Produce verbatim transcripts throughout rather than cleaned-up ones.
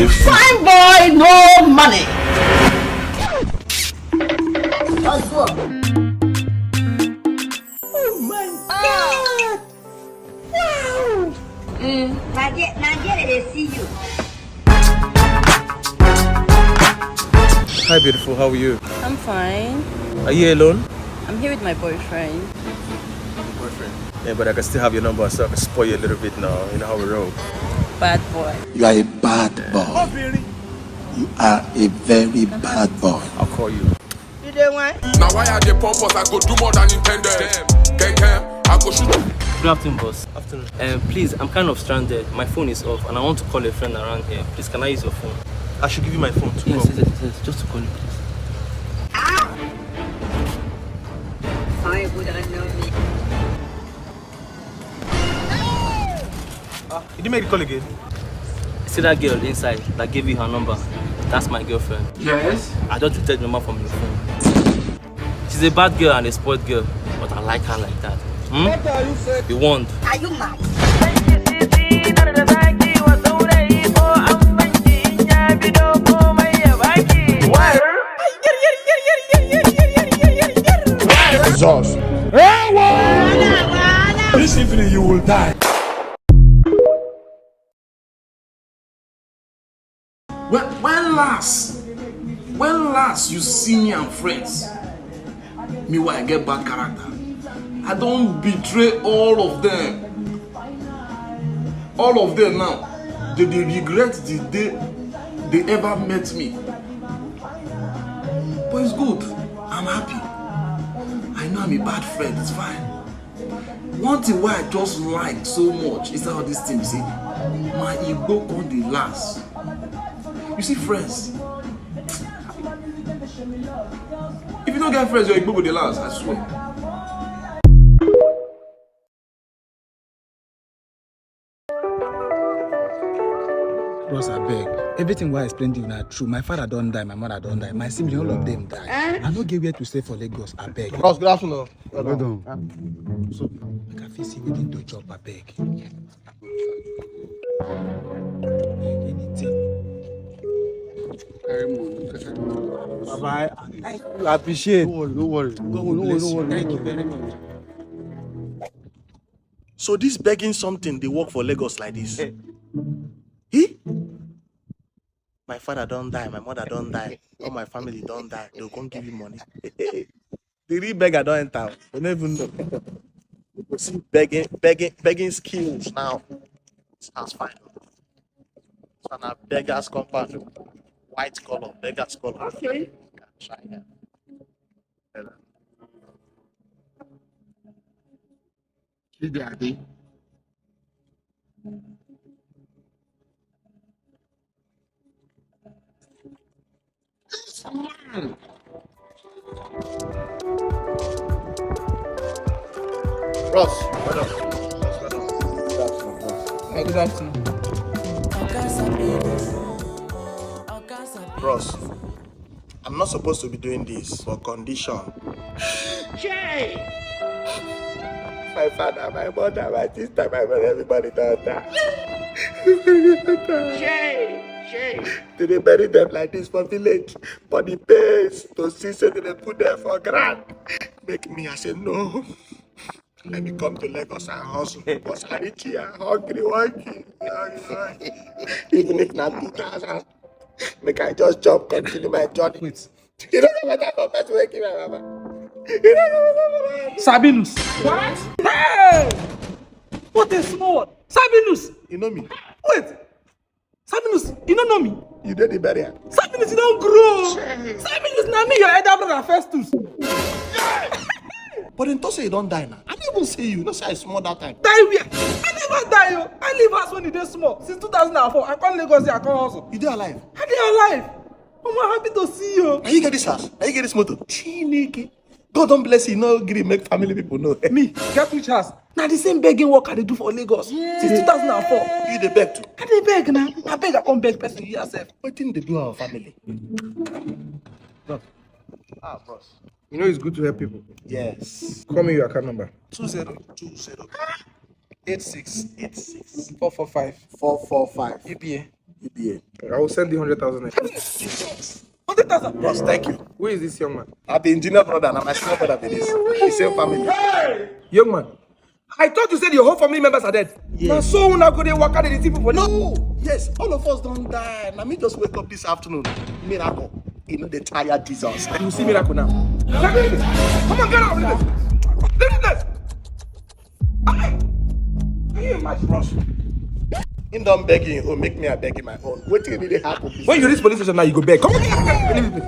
Fine boy, no money. Oh my God! Wow! Mm, na there, na there they dey see you. Hi, beautiful. How are you? I'm fine. Are you alone? I'm here with my boyfriend. Boyfriend? Yeah, but I can still have your number so I can spoil you a little bit now. You know how we roll. Bad boy. You are a bad boy. You are a very bad boy. I'll call you. You dey wine? Now why I dey pump us? I go do more than intended. Ken Ken, I go shoot. Good afternoon, boss. Afternoon. Um, please, I'm kind of stranded. My phone is off, and I want to call a friend around here. Please, can I use your phone? I should give you my phone to call. Yes, yes, yes, yes. Just to call you, please. Sorry, would I know me? Ah, you didn't make the call again? See that girl inside that gave you her number? That's my girlfriend. Yes. I just deleted the number from your phone. She's a bad girl and a spoiled girl, but I like her like that. Hmm? What are you saying? Be warned. Are you mad? Jesus. This evening you will die. When, when last, when last you see me and friends? Meanwhile, I get bad character. I don't betray all of them. All of them now, they, they regret the day they ever met me. But it's good. I'm happy. I know I'm a bad friend. It's fine. One thing why I just like so much is all these things. See, my ego on the last. You see, friends. If you don't get friends, your ego go the last. I swear. Bros, abeg. Everything wey I explain to you na true. My father don die, my mother don die, my sibling, all of them die. Eh? I no get where to stay for Lagos, abeg. Bros, good afternoon. Well done. So, make I fit see wetin to chop, abeg. Anything. Baba, I appreciate. No worry, no worry. God will bless you. Thank you very much. So this begging something dey work for Lagos like this? Eh? My father don die, my mother don die, all my family don die. They go come give you money. The real beggar don enter. They no even know. You go see begging, begging, begging skills now. This house fine. This one na beggars compound. White color, beggars color. Okay. Try here. Chidi Ade. This man. Bros, well done. Bros, well done. Good afternoon, bros. Hey, good afternoon. Bros, I'm not supposed to be doing this for condition. Jay! My father, my mother, my sister, my brother, everybody don die. Jay! Jay! They dey bury them like this for village, for the base, to see say they dey put them for ground. Make me, I say no. I be come to Lagos and hustle. Because I reach here, hungry, hungry, hungry, hungry. Even if na two thousand, make I just chop, continue my journey. Wait. You don't know what type of person wey kill my mama. You don't know what type of person. Sabinus. What? Hey! What a small. Sabinus. You know me? Wait. Sabinus, you don't know me? You did the burial. Sabinus, you don't grow. Sabinus, na me, your elder brother, Festus. But then to say you don't die now. I didn't even see you. No say I small that time. Die where? I never die, oh. I leave house when you dey small. Since two thousand and four, I come Lagos here, I come hustle. You dey alive? I dey alive. I'm happy to see you. Now you get this house. Now you get this motor. Chineke. God don bless you, no gree make family people know. Me, get which house? Na the same begging work I dey do for Lagos since two thousand and four. You dey beg too? I dey beg na. I beg, I come beg person here sef. Wetin dey do our family? Bros. Ah, bros. You know it's good to help people. Yes. Call me your account number. Two zero two zero. eight six eight six four four five four four five U P A. U P A. I will send you hundred thousand. Hundred thousand. Bros, thank you. Who is this young man? I'm the engineer brother and my small brother be this. The same family. Young man, I thought you said your whole family members are dead. Now so una go dey waka dey deceive people. No. Yes, all of us don die. Na me just wake up this afternoon. Miracle. You know the tired Jesus. You see miracle now. Come on, get out of this. Leave this. Hey! Can you imagine? Bros. Him don beg you, oh, make me I beg you my own. Wetin really happen? When you reach police station now, you go beg. Come on, leave this.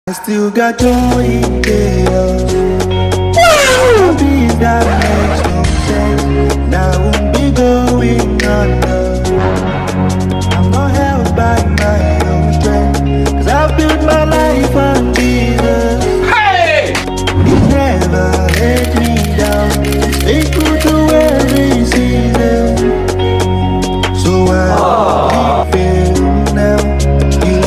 I still got joy in chaos. All these that makes no sense. Now won't be going under. I'm not held by my own strength. Cause I've built my life on Jesus. He never let me down. He's faithful to every season. So I won't fail now. You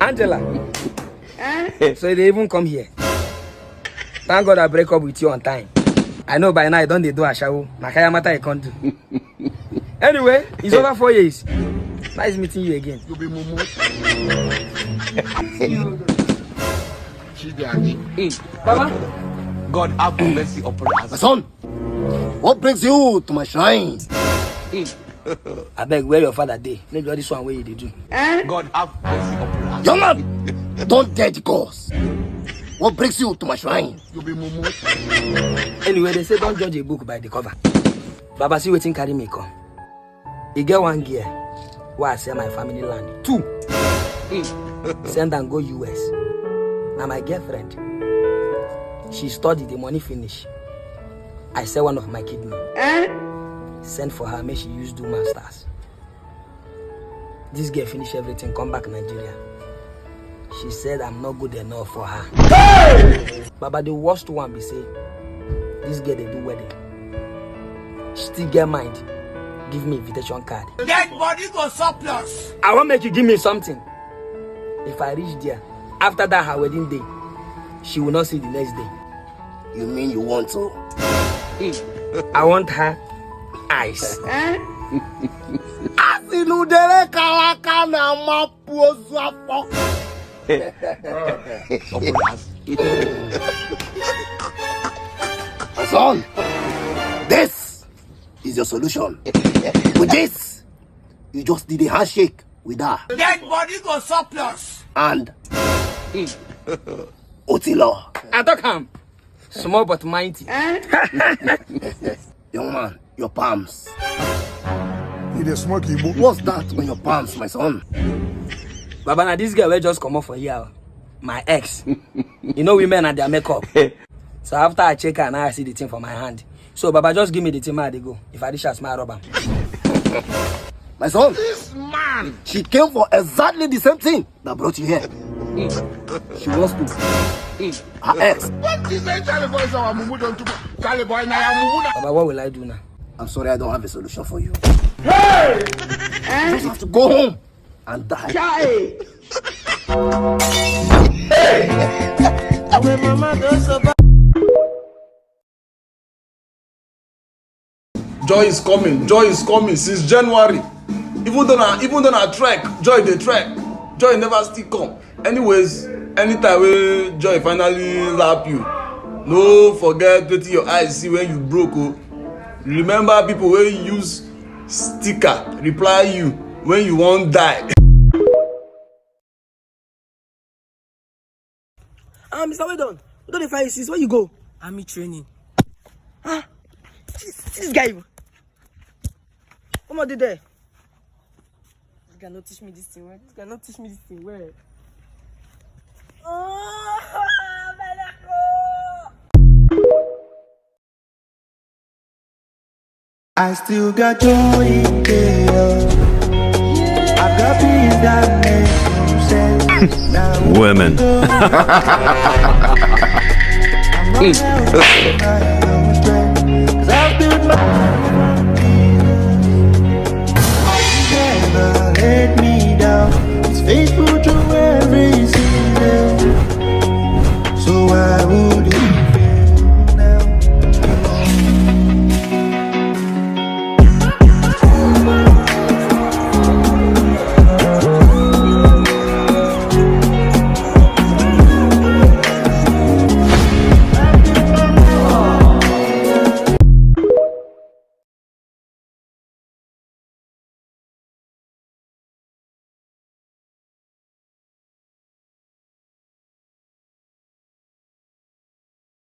Angela. So they even come here. Thank God I break up with you on time. I know by now I don dey do ashawo. Na kaya matter I come do. Anyway, it's over four years. Nice meeting you again. You be mumu. Baba, God have mercy upon us. My son, what brings you to my shrine? Abeg, where your father dey? Maybe all this one wey you dey do. God have mercy upon us. Young man, don't judge the cause. What brings you to my shrine? You be mumu. Anyway, they say don't judge a book by the cover. Baba, see wetin carry me come. E get one girl wey I sell my family land. Two. Send am go U S. Na my girlfriend. She study, the money finish. I sell one of my kidney. Send for her, make she use do masters. This girl finish everything, come back Nigeria. She said I'm not good enough for her. Baba, the worst one be say, this girl dey do wedding. She still get mind, give me invitation card. Dead body go surplus. I wan make you give me something. If I reach there, after that her wedding day, she will not see the next day. You mean you want to? I want her eyes. Asinudere kalaka na mapu ozu afọ. My son, this is your solution. With this, you just need a handshake with her. Dead body go surplus. And Otilo. I talk am. Small but mighty. Young man, your palms. You dey smoke Igbo? What's that on your palms, my son? Baba, na this girl wey just comot for here, my ex. You know women and their makeup. So after I check her, now I see the thing for my hand. So Baba, just give me the thing, man, I dey go. If I reach house, my rub am. My son, this man, she came for exactly the same thing that brought you here. She wants to. Her ex. What is that? Charlie boy, our mumu don't do. Charlie boy, now our mumu. Baba, what will I do now? I'm sorry, I don't have a solution for you. Hey! You just have to go home and die. Joy is coming. Joy is coming since January. Even though na even though na trek, joy dey trek. Joy never still come. Anyways, anytime wey joy finally lap you, no forget wetin your eyes see when you broke o. Remember people wey use sticker reply you when you wan die. Ah, Mister Weldon, we don dey find you since. Where you go? Army training. Ah, this, this guy. Come on, dey there. This guy no teach me this thing well. This guy no teach me this thing well. Oh, my leg, oh. I still got joy in chaos. I've got peace that makes no sense. Women.